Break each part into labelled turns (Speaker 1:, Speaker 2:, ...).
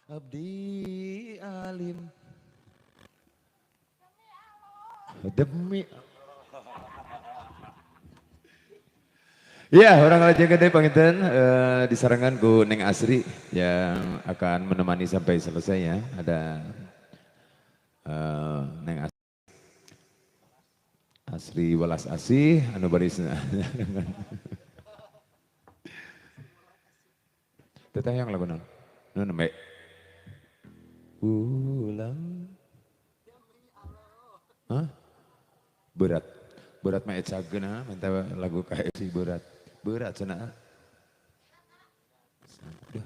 Speaker 1: Abdi alim demi. Ya, orang Raja Gede panginten disarankan ku Neng Asri yang akan menemani sampai selesai ya. Ada Neng Asri, Asri Welas Asih anu barisna. Teteh yang lagu naon? Nu nembe. Ulang. Hah? Berat. Berat mah ecageun minta lagu KFC berat. Berat cenah. Aduh.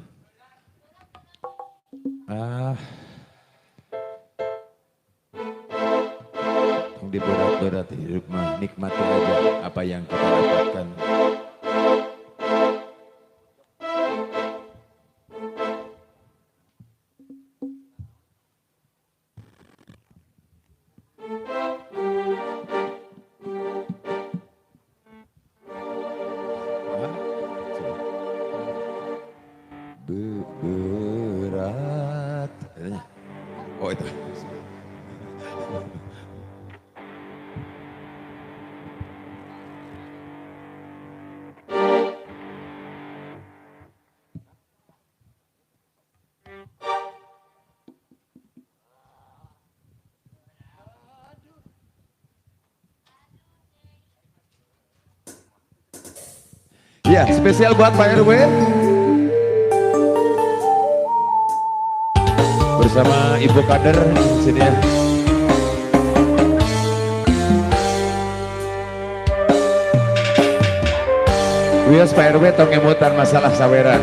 Speaker 1: Ah. Di berat-berat hidup mah nikmati aja apa yang kita dapatkan. Berat. Oh itu. Ya, spesial buat Pak RW bersama Ibu Kader sini ya. Wios Pak RW tong emutan masalah saweran.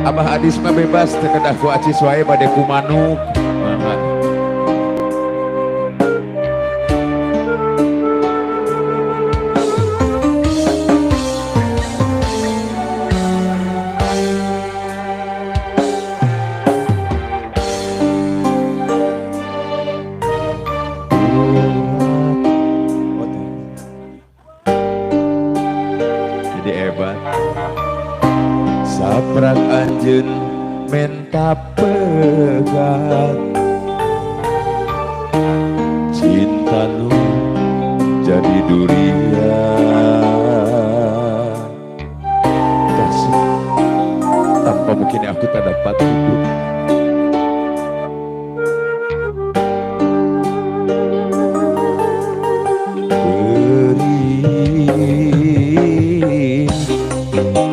Speaker 1: Abah Adis mah bebas teu kedah ku acis wae bade ku manuk. Saprak anjeun menta pegat, cinta nu jadi durian. Kasih tanpa mungkin aku tak dapat hidup.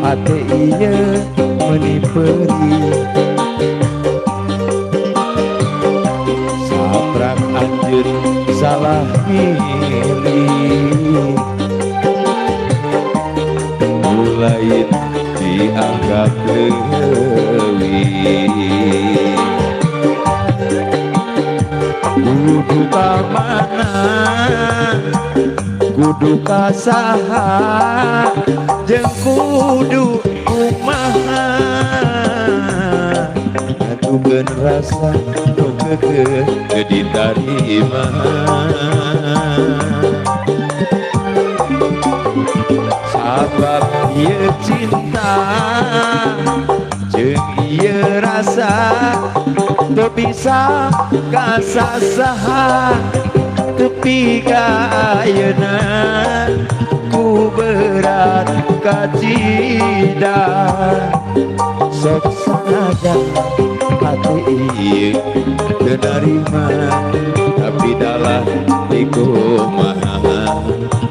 Speaker 1: Hati ieu meuni perih, saprak anjeun salah milih, mulai dianggap leuwih. Kudu ka mana, kudu ka saha, jeung kudu kumaha, ngatukeun rasa nu keukeuh teu ditarima. Sabab ieu cinta jeung ieu rasa teu bisa kasasaha, tepi ka ayeuna ku berat kacida. Sok sanajan hati ieu teu narima, tapi dalah dikumaha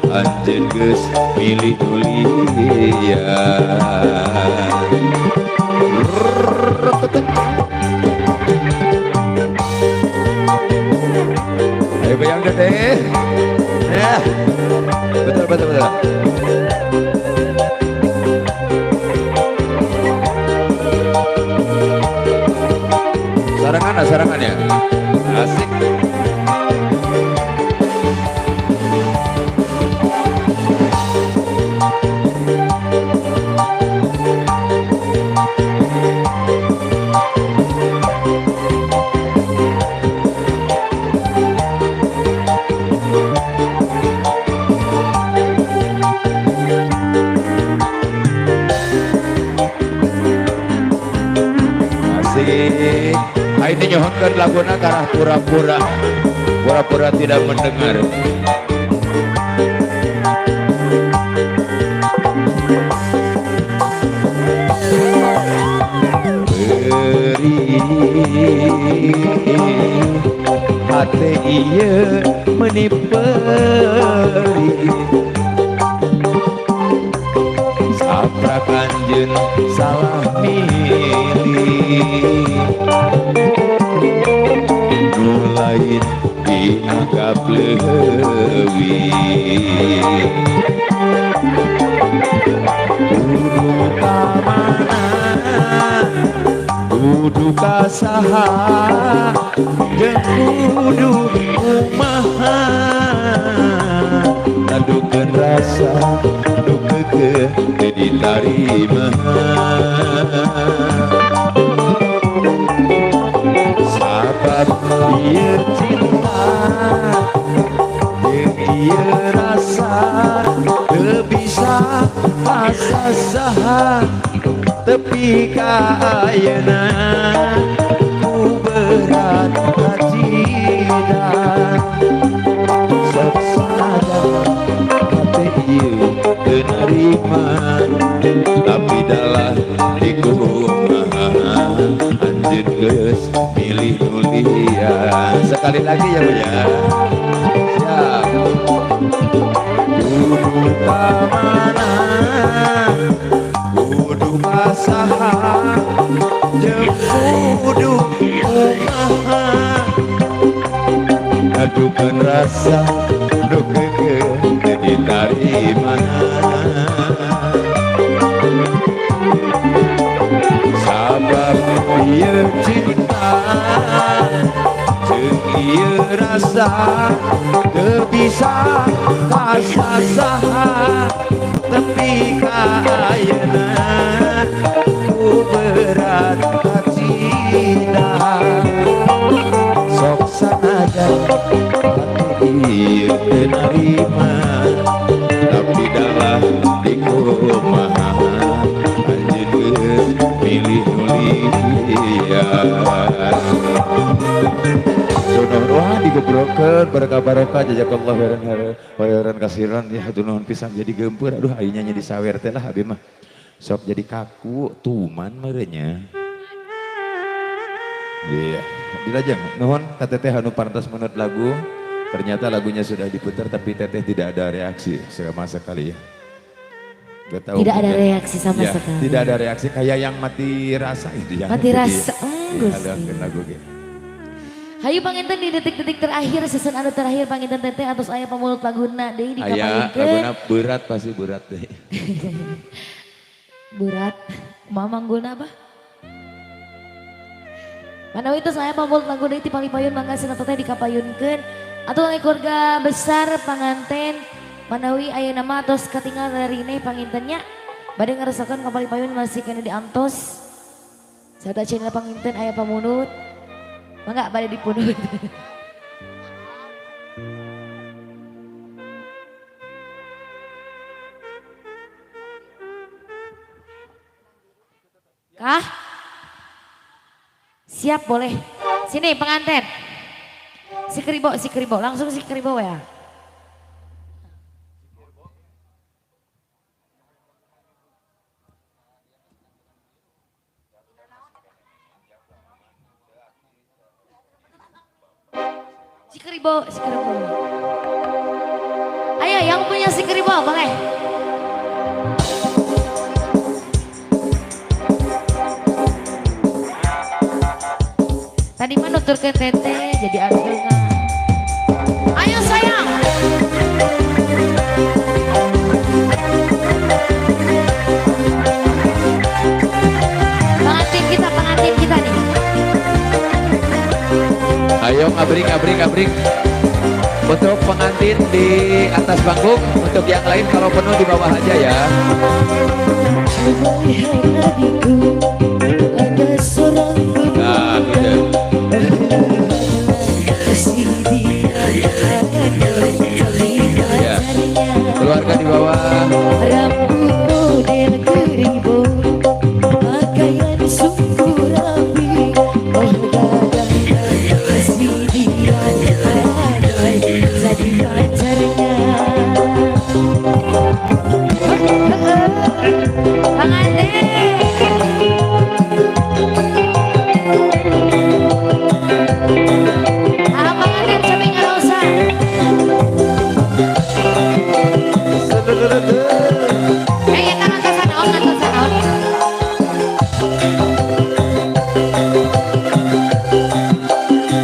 Speaker 1: anjeun geus milih nulia. Ayo goyang deh. Ya. Betul betul betul. Sarangan, sarangan ya. Asik. Asik. Ah, ini nyuhunkeun laguna karah pura-pura. Pura-pura tidak mendengar. Beri hate ieu meuni perih, saprak anjeun salah milih, nu lain dianggap leuwih. Kudu ka mana, kudu ka saha, jeung kudu kumaha, ngadukeun rasa nu keukeuh teu ditarima. Sabab ieu cinta jeung ieu rasa teu bisa kasasaha, tepi ka ayeuna ku berat kacida. Sok sanajan hate ieu teu narima, tapi dalah dikumaha anjeun geus milih nu liya. Sekali lagi ya Bu ya. Siap. Kudu ka mana, kudu ka saha, jeung kudu kumaha, ngadukeun rasa nu keukeuh teu ditarima. Sabab ieu cinta jeung ieu rasa teu bisa kasasaha, tepi ka ayeuna ku berat kacida. Sok sanajan hati ieu teu narima, tapi dalah dikumaha anjeun geus milih nu liya. Wah, digebrokeun barokah barokah jazakallah khairan khairan kasiran ya, hatur nuhun pisan jadi geumpeur. Aduh, aing nyanyi di sawer teh lah abi mah. Sok jadi kaku tuman meureunnya. Iya, dilajeng nuhun ka teteh anu parantos menurut lagu. Ternyata lagunya sudah diputar tapi teteh tidak ada reaksi sama sekali ya. Gak tahu.
Speaker 2: Tidak ada
Speaker 1: mungkin.
Speaker 2: Reaksi sama
Speaker 1: Ya,
Speaker 2: sekali.
Speaker 1: tidak ada reaksi kayak yang mati rasa itu ya.
Speaker 2: Mati
Speaker 1: Jadi,
Speaker 2: rasa,
Speaker 1: iya,
Speaker 2: Gusti.
Speaker 1: Lagu gitu.
Speaker 2: Hayu panginten di detik-detik terakhir, season anu terakhir panginten teteh atos aya pamulut laguna deui
Speaker 1: Aya
Speaker 2: dikapayunkeun.
Speaker 1: Laguna berat, pasti berat deh.
Speaker 2: Berat. Kumaha manggulna apa? Manawi tos aya pamulut lagu deui ti palipayun, mangga cenah teteh dikapayunkeun. Atau aya keluarga besar panganten manawi aya nama atos katinggal rarine pangintennya bade ngarasakeun ka palipayun masih kena diantos. Sarta channel panginten aya pamunut. Mangga bade dipunut. Kah? Siap boleh. Sini pengantin. Si keribo, langsung si keribo ya. Si keribo, si keribo. Ayo yang punya si keribo boleh. Tadi mah nuturkeun teteh jadi ageungan. Ayo sayang. Pengantin kita nih.
Speaker 1: Ayo ngabring, ngabring, ngabring. Untuk pengantin di atas panggung, untuk yang lain kalau penuh di bawah aja ya. Nah, gitu. Ya. Keluarga di bawah.
Speaker 2: Rambut model keribo, pakaian sungguh rapi.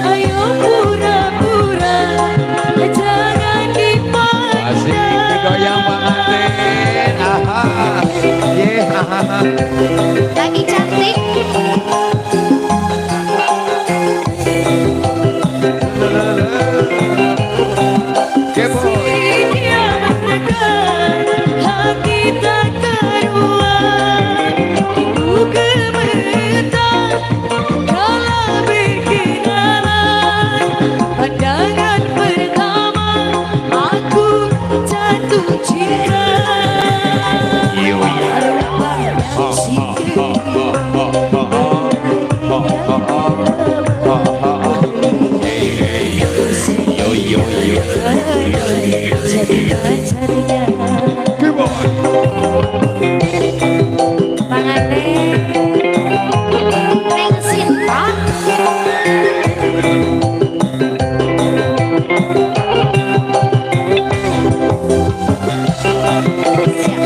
Speaker 2: Ayo pura-pura jangan dipandang.
Speaker 1: Asik digoyang pengantin. Aha. Ye hahaha.
Speaker 2: Lagi cantik.
Speaker 1: Kepo.
Speaker 2: Hati tak karuan, ku gemetar kala berkenalan. Pandangan pertama aku jatuh cinta.
Speaker 1: Yo yo. Yo yo yo.
Speaker 2: Jadi pacarnya.
Speaker 1: Come on.
Speaker 2: Pengantin Neng Sinta. Siap.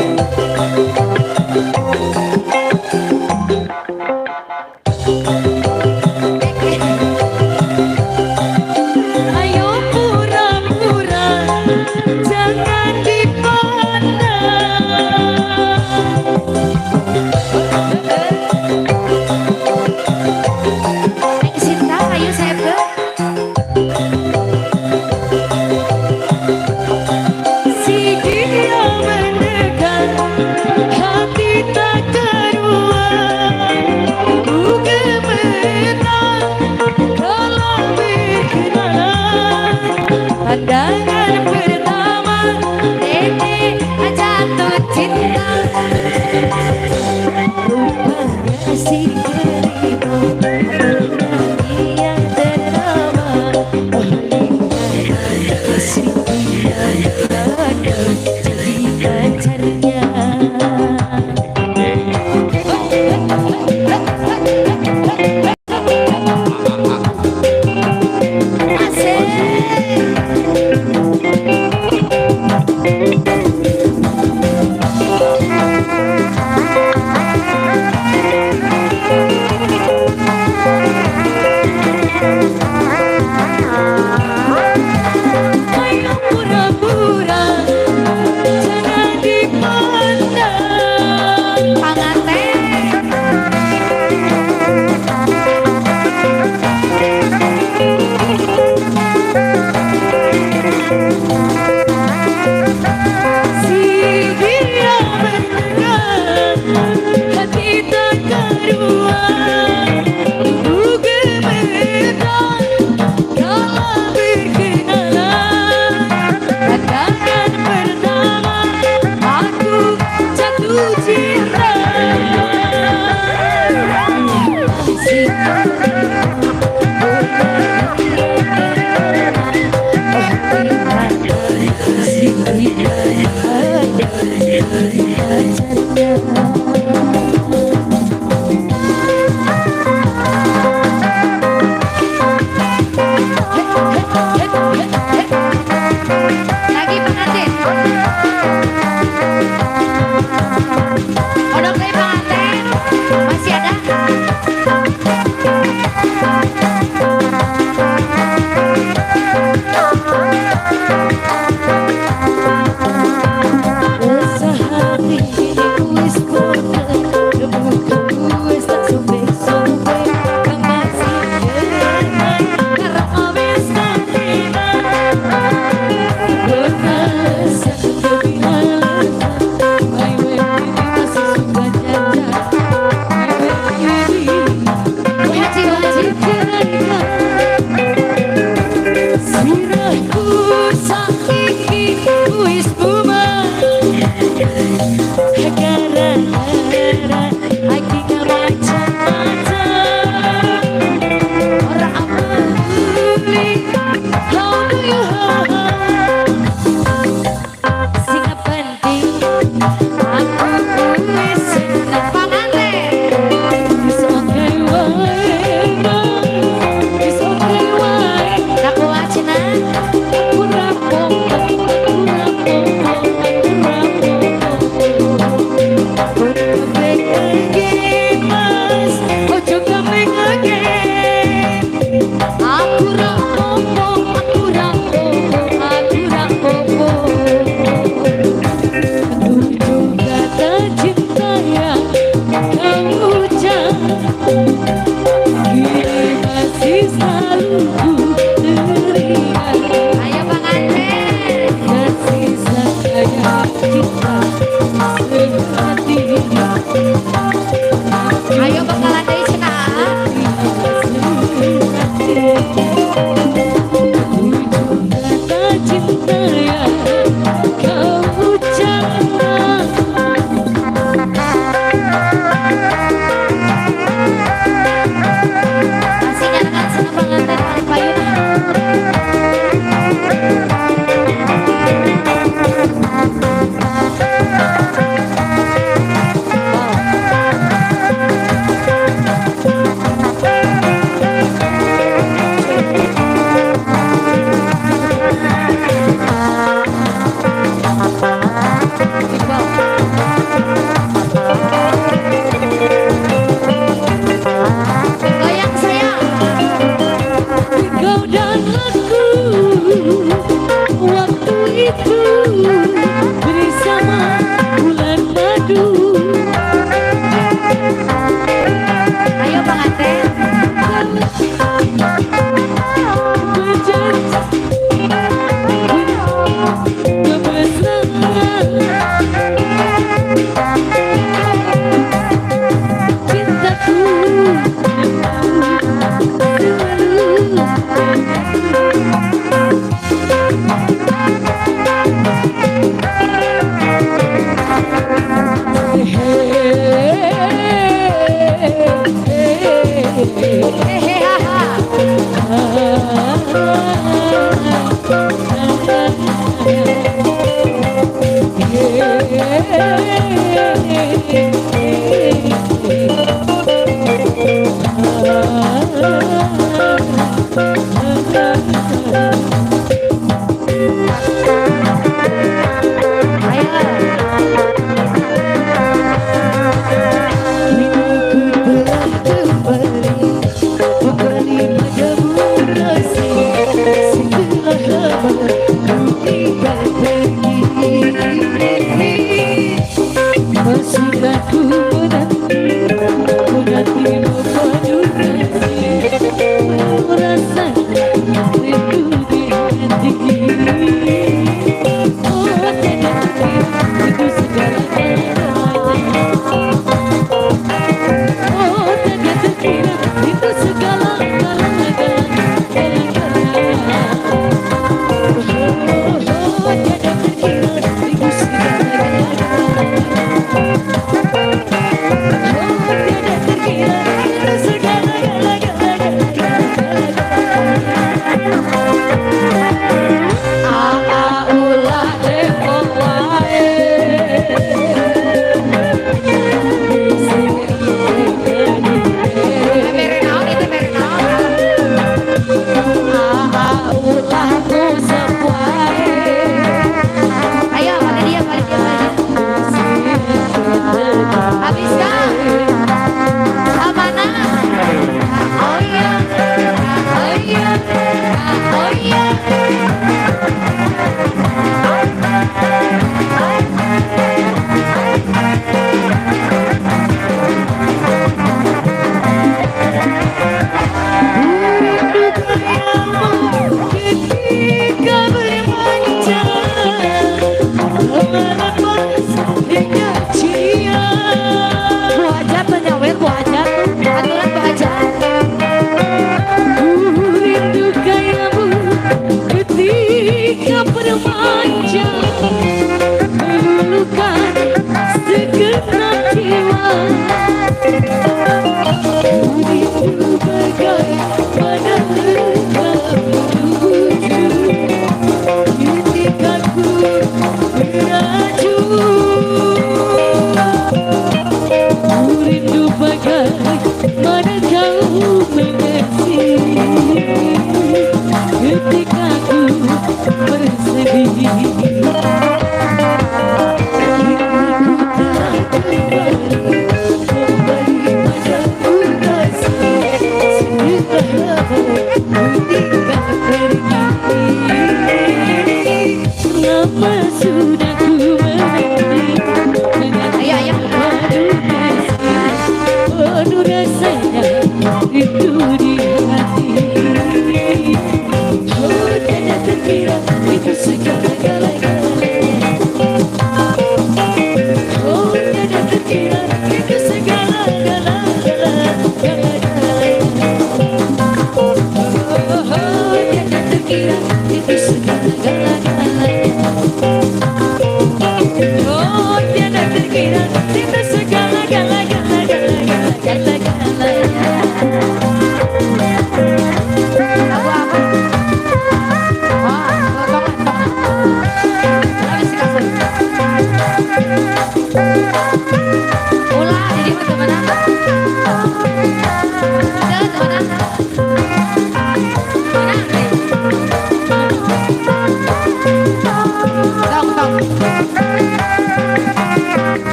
Speaker 2: Ayo pura-pura jangan dipandang. Neng Sinta, ayo saya ke. Si dia mendekat, hati tak karuan, ku gemetar kala berkenalan. Pandangan pertama, Dede jatuh cinta. Rupanya si kerimo penyanyi yang ternama. Si dia gagal jadi pacarnya. Asik. Ayo pura-pura jangan dipandang. Pengantin. Si dia mendengar, hati tak karuan, ku gemetar kala berkenalan. Pandangan pertama aku jatuh cinta. Si Lagi pengantin. Odong dari pengantin masih ada.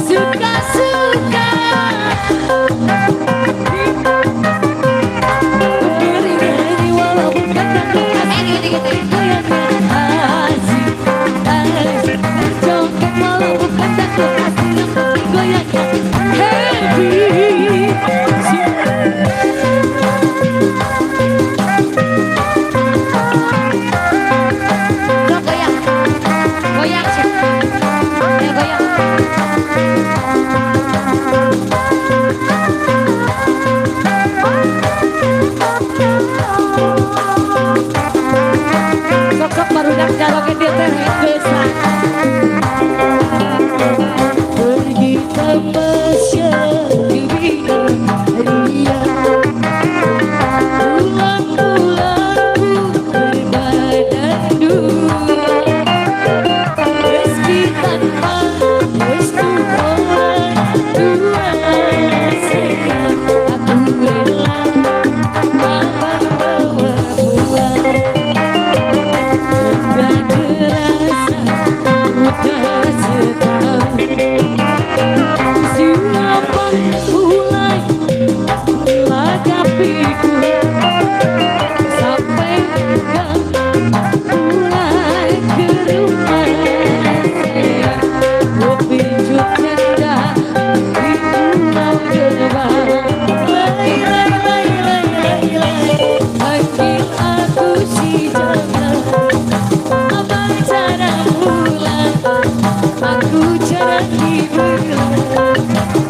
Speaker 2: Suka-suka.
Speaker 3: Tamasya gembira ria. Pulang-pulangku berbadan dua, meski tanpa restu orang tua. Sayang, aku rela abang bawa pulang. Gak terasa udah setahun, siapa mulai melakapiku sampai kau pulang ke rumah. Sayang, ku pinjam janda di pulau Gebang. Lai lai lai lai lai lai, panggil aku si janda. Abang jarang pulang, aku jarang dibelah.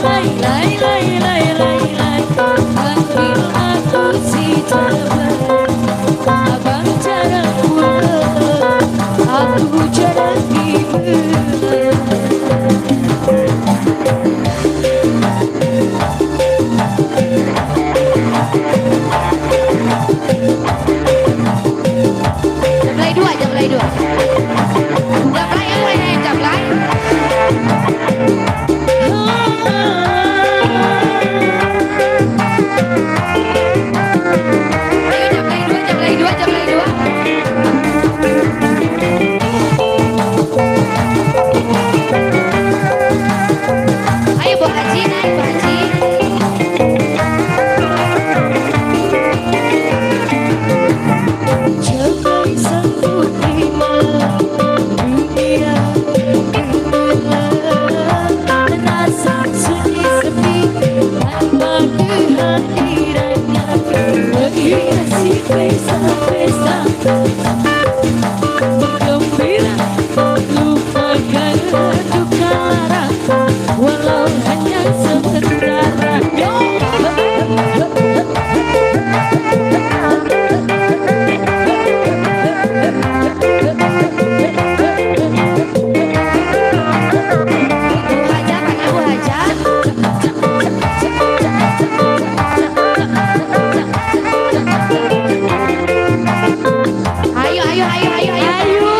Speaker 3: Lai lai lai lai lai lai, panggil aku si janda. Abang jarang pulang, aku jarang dibelah.
Speaker 4: Jablay dua, jablay dua. Jablay yang lain, yang jablay. Ayo jablay dua, jablay dua, jablay dua. Ayo Bu Haji naik Bu Haji.
Speaker 3: Capai sanggup terima dunia gemerlap, terasa sunyi sepi tanpa kehadirannya. Menghiasi pesta-pesta bergembira, lupakan duka lara walau hanya sementara. Yo.
Speaker 4: Bu Haja, mana Bu Haja? Ayo, ayo, ayo, ayo, ayo.
Speaker 3: Ayo.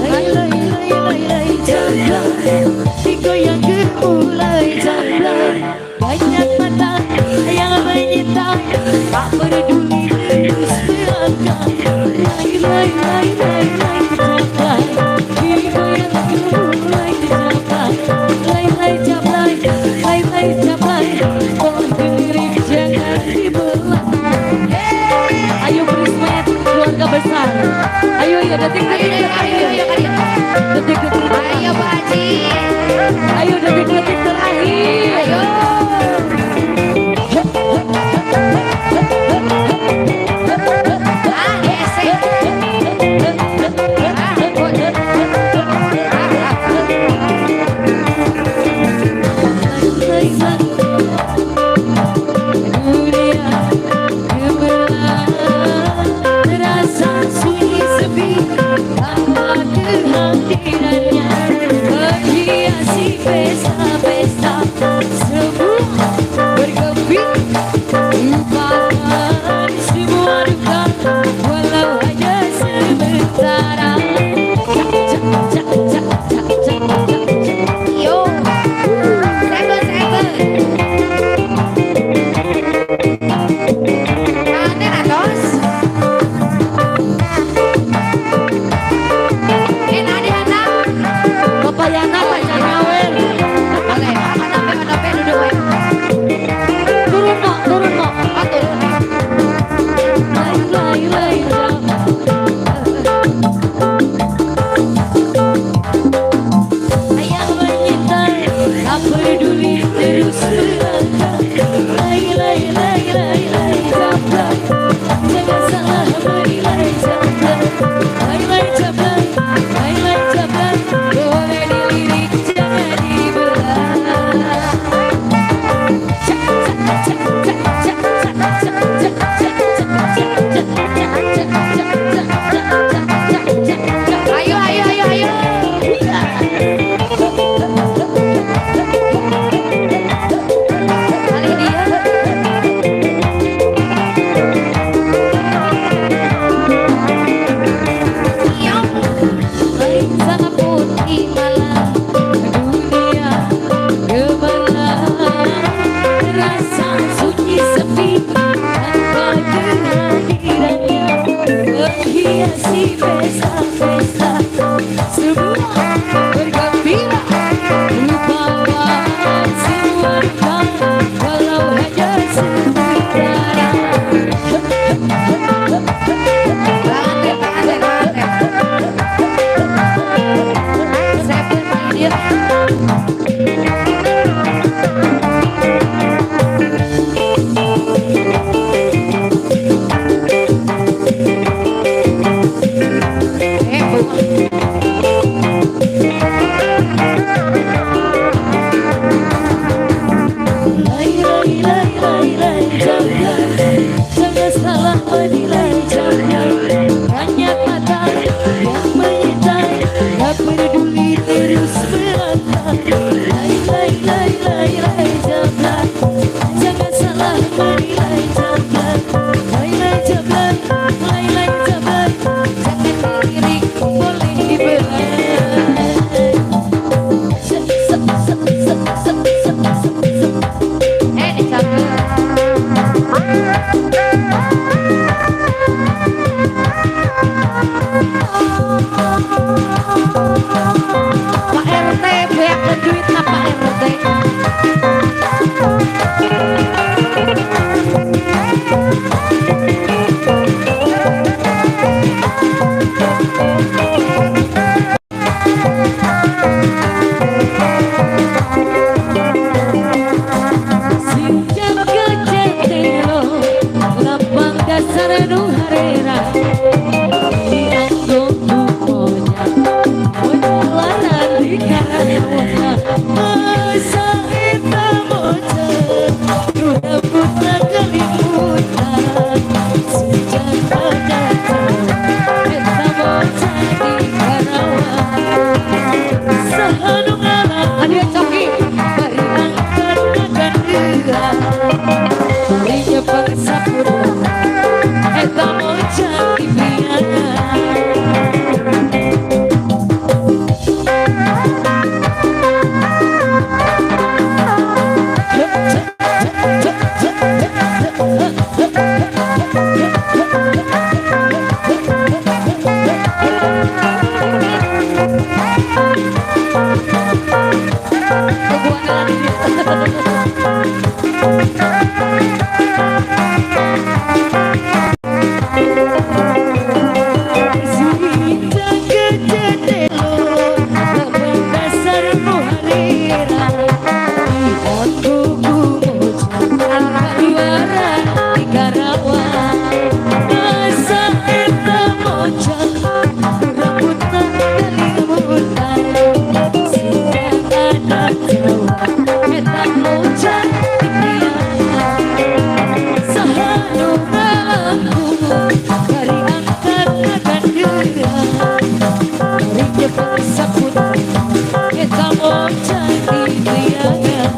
Speaker 3: Lai lai lai lai lai jablay, digoyang gemulai jablay. Banyak mata yang menyita, tak peduli terus melangkah. Lai lai lai lai lai jablay, digoyang gemulai jablay. Lai lai jablay, lai lai jablay, tolong dilirik jangan dibelah. Ayo Prismet, keluarga besar. Ayo ya
Speaker 4: Ayo,
Speaker 3: detik-detik
Speaker 4: ayo, ayo,
Speaker 3: terakhir.
Speaker 4: ayo, ayo.
Speaker 3: Detik-detik
Speaker 4: Ayo
Speaker 3: terakhir.
Speaker 4: Bu Haji.
Speaker 3: Ayo detik-detik terakhir.
Speaker 4: Ayo. Ah, gesek. Ah, ikut. Ah, ah.
Speaker 3: Dunia gemerlap, terasa sunyi sepi tanpa kehadirannya. Menghiasi pesta-pesta, semua bergembira, lupakan semua duka walau hanya sementara. Cak cak cak cak cak cak cak cak.
Speaker 4: Yo. Seven, seven. Panganten atos. Eh, nah di handap.
Speaker 3: Bapak Yana Pak Nyawer.
Speaker 4: Boleh, Pak Kanope, Kanope duduk, we.
Speaker 3: Turun no, turun no.
Speaker 4: Oh, turun.
Speaker 3: Lai lai lai lai. Ayah menyinta, tak peduli terus melangkah. Lai lai lai lai lai jablay, jangan salah menilai jablay. Lai lai jablay, lai lai jablay, boleh dilirik jangan dibelah. Cak cak cak cak cak cak cak cak cak cak cak cak cak cak cak cak cak cak cak.
Speaker 4: Ayo, ayo, ayo, ayo.
Speaker 3: Kasih pesta-pesta, semua bergembira, lupakan semua duka, walau hanya sementara.
Speaker 4: Pengantin, pengantin, pengantin. Saya pun main dia. Eh, bunga.
Speaker 3: Lai lai lai lai lai jangan, jangan salah menilai, jangan. Banyak mata yang mengintai, tak peduli terus melangkah. Lai lai lai lai lai jangan, jangan salah menilai, jangan. Lai lai jangan, lai lai jangan, jangan dilirik, boleh dibelai. Se se se se se se se se.
Speaker 4: Eh, dicabut. Pak RT, beak duit lah Pak RT.
Speaker 3: Sinjam kecetelo lapang dasar nu harera dianggo ku monyet monyelanan di Karawang masa eta mocet nu rambutna kelimutan sejak ada eta mocet di Karawang saha nu ngalah
Speaker 4: Aduh, coki.
Speaker 3: bari angkat makan heula bari nyepeng sapurna eta mocet di priangan.
Speaker 4: Tungguan lagi.
Speaker 3: Cinta kecetelo lapang dasar nu harera dianggo ku mocet kaluaran di Karawang masa eta mocet rambutna kelimutan sejak ada Jawa eta mocet di priangan saha nu ngalangkung bari angkat makan heula bari nyepeng sapurna eta mocet di priangan.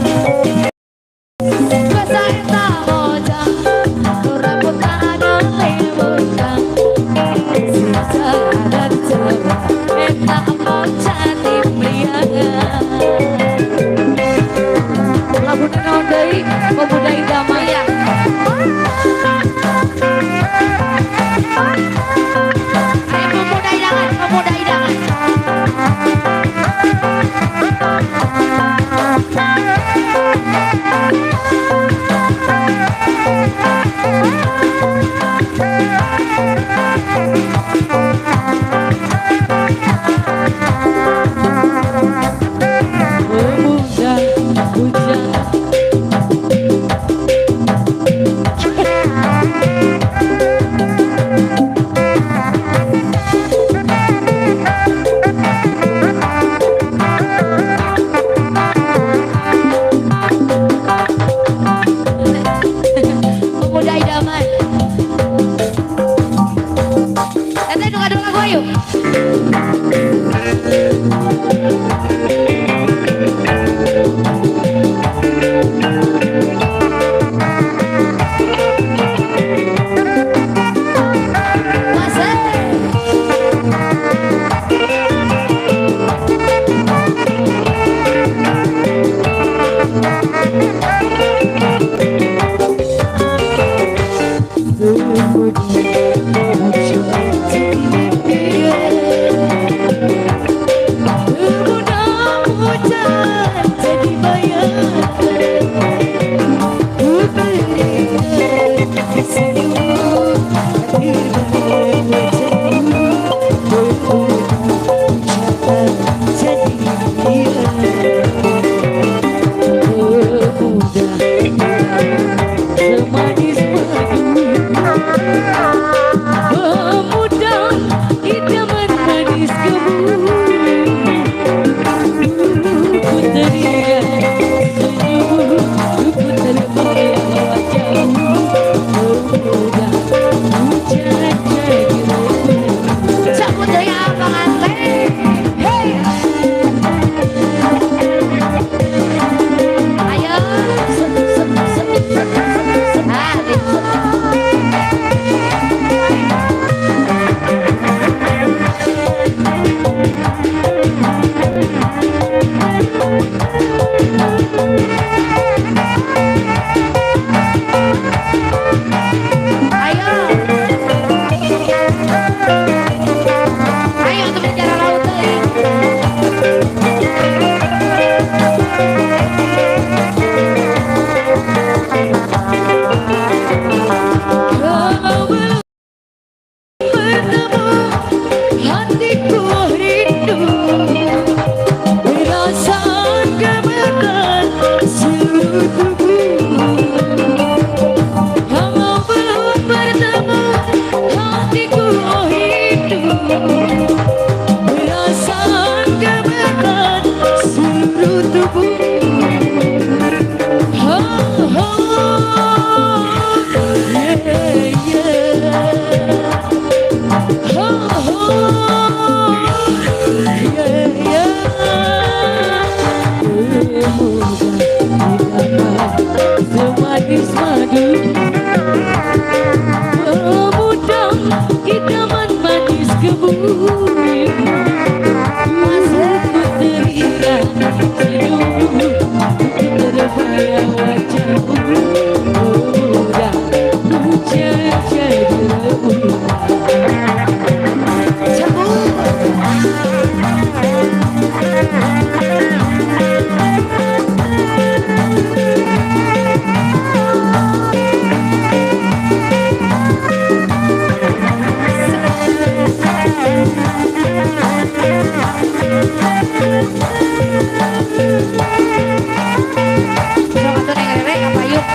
Speaker 4: Masa eta mocet, nu rambutna kelimutan.
Speaker 3: Sejak ada Jawa eta mocet di priangan.
Speaker 4: Laguna
Speaker 3: Idaman semanis madu. Pemuda idaman manis kebun. Ku teringat senyummu, terbayang wajahmu. Pemuda ku jadi
Speaker 4: Sok atuh Neng Rere ka payun.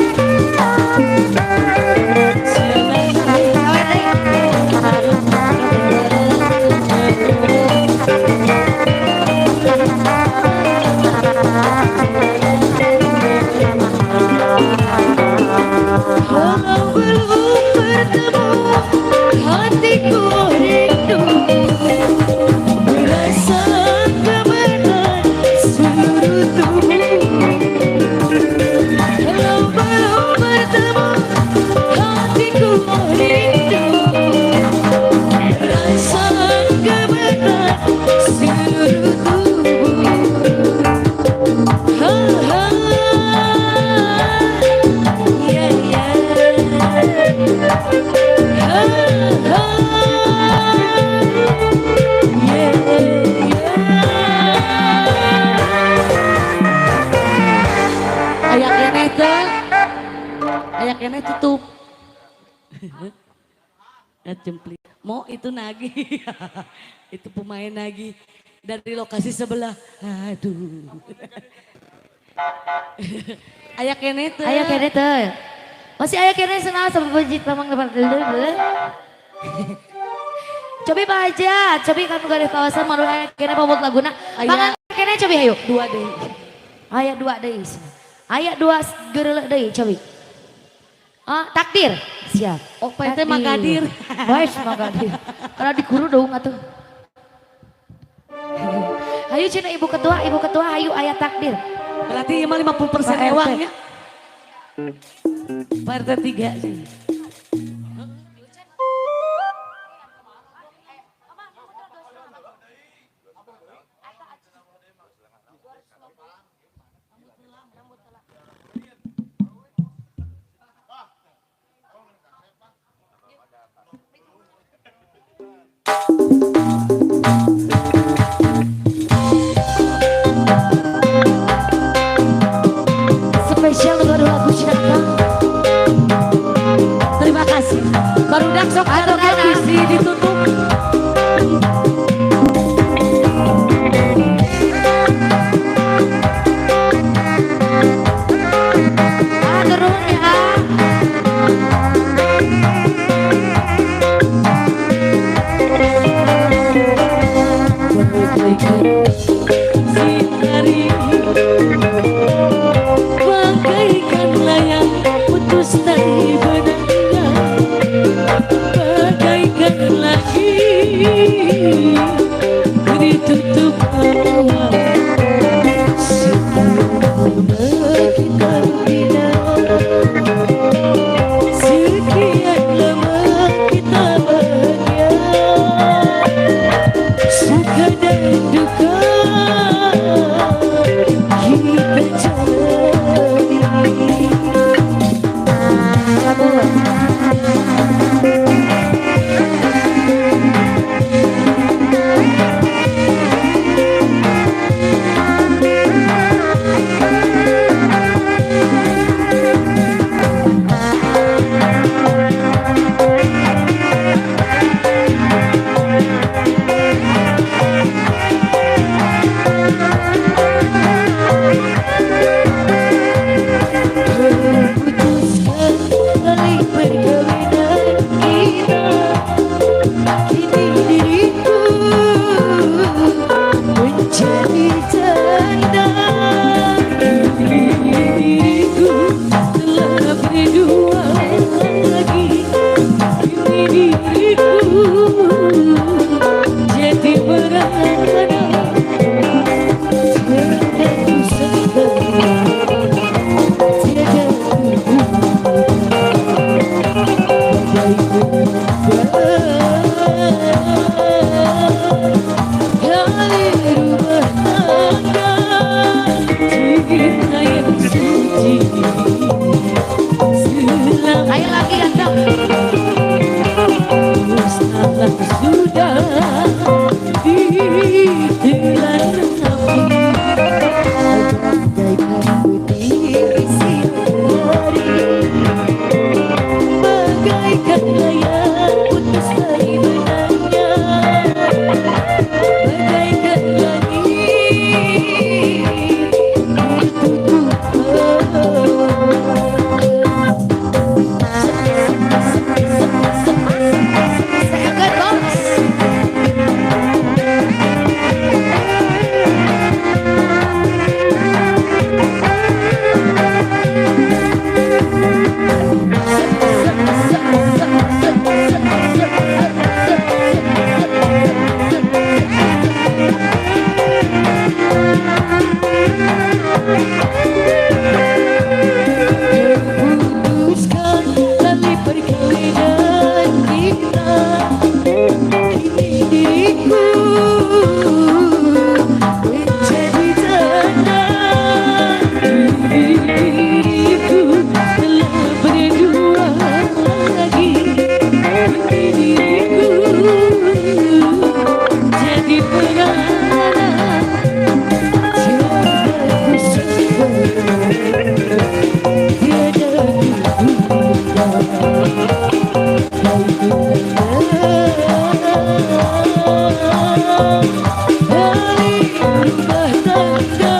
Speaker 4: Sawer deui.
Speaker 3: Kalau belum bertemu, hatiku rindu. Merasa gemetar seluruh tubuh. Kalau belum bertemu, hatiku rindu. Merasa gemetar seluruh tubuh. Ha ha, ya ya. Ha ha, ya ya. Aya keneh teh, aya keneh tutup. Jemplit. Mau itu nagih, itu pemain nagih dari lokasi sebelah. Aduh. Aya keneh teh.
Speaker 2: Aya keneh teh. Masih aya keneh senang sama bejit memang depan dulu. Cobi Pak Haja, cobi kan garis kawasan maru aya keneh pamut laguna.
Speaker 3: Aya.
Speaker 2: Mangan keneh cobi hayu.
Speaker 3: Dua deui.
Speaker 2: Aya dua deui. Aya dua geureuleuk deui cobi. Ah, takdir. Siap.
Speaker 3: Oh, Pak RT Magadir.
Speaker 2: Wes Magadir. Karena diguru dong atuh. Hayu cina ibu ketua hayu aya takdir.
Speaker 3: Berarti emang 50%
Speaker 2: Pak RT.
Speaker 3: ewangnya. Pak RT 3.
Speaker 2: Spesial baru lagu Cinta.
Speaker 3: Terima kasih. Barudak sok
Speaker 2: Atur
Speaker 3: karena
Speaker 2: kana.
Speaker 3: bisi ditutup.
Speaker 2: Ah, turun ya.
Speaker 3: Bagaikan sinari, bagaikan layang putus dari benangnya, bagaikan lagi ditutup awan. Sekian lama kita bina, sekian lama kita bahagia. Suka dan duka kita jalani. Yang suci selama
Speaker 4: Ayo lagi ganteng.
Speaker 3: Salah sudah ditelan api, bagaikan petir siang hari, bagaikan layang putus dari benangnya, bagaikan langit tertutup awan.
Speaker 4: Sayangkan bos.
Speaker 3: Putuskan tali perkawinan kita. Kini diriku menjadi janda. Diriku telah berdua lagi. Kini diriku jadi perawan. Tiada ku sangka, tiada ku duga, kau tenang dari rumah tangga.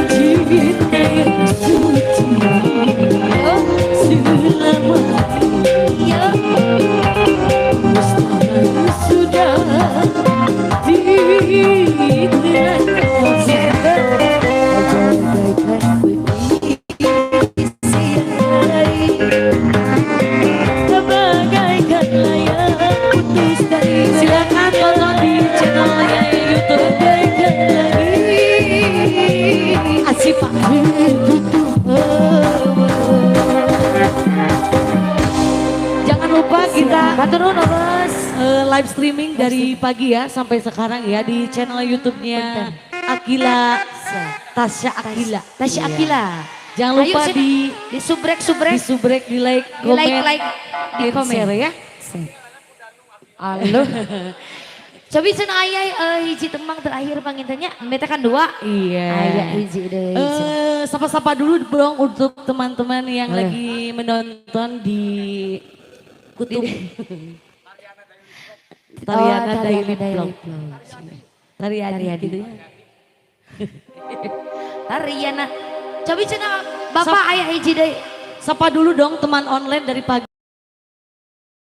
Speaker 3: Cinta yang suci selama
Speaker 4: Iya.
Speaker 3: mustahil sudah ditelan
Speaker 2: Bagaikan petir siang hari,
Speaker 3: bagaikan layang putus dari Silakan tonton di channelnya YouTube bagaikan langit Asifa tertutup awan. Jangan lupa kita
Speaker 2: Hatur nuhun bos.
Speaker 3: Live streaming dari pagi ya sampai sekarang ya di channel YouTube-nya Akila, Tasya Akila.
Speaker 2: Tasya
Speaker 3: Iya.
Speaker 2: Akila.
Speaker 3: Jangan
Speaker 2: Ayo,
Speaker 3: lupa
Speaker 2: sini.
Speaker 3: di
Speaker 2: Di subrek subrek.
Speaker 3: Di subrek, di like,
Speaker 2: Di like,
Speaker 3: komen,
Speaker 2: like, di
Speaker 3: and
Speaker 2: komen.
Speaker 3: Share ya.
Speaker 2: Halo. Cobi cenah aya hiji tembang terakhir panginten nya, beta kan dua.
Speaker 3: Iya.
Speaker 2: Aya hiji deui.
Speaker 3: Sapa-sapa dulu dong untuk teman-teman yang
Speaker 2: Boleh.
Speaker 3: Lagi menonton di Kutub Tariana
Speaker 2: Oh,
Speaker 3: Daily
Speaker 2: Daily
Speaker 3: Vlog.
Speaker 2: Vlog.
Speaker 3: Tariana
Speaker 2: Tariadi.
Speaker 3: gitu ya.
Speaker 2: Tariana. Cobi cenah Bapak aya hiji deui.
Speaker 3: Sapa dulu dong teman online dari pagi.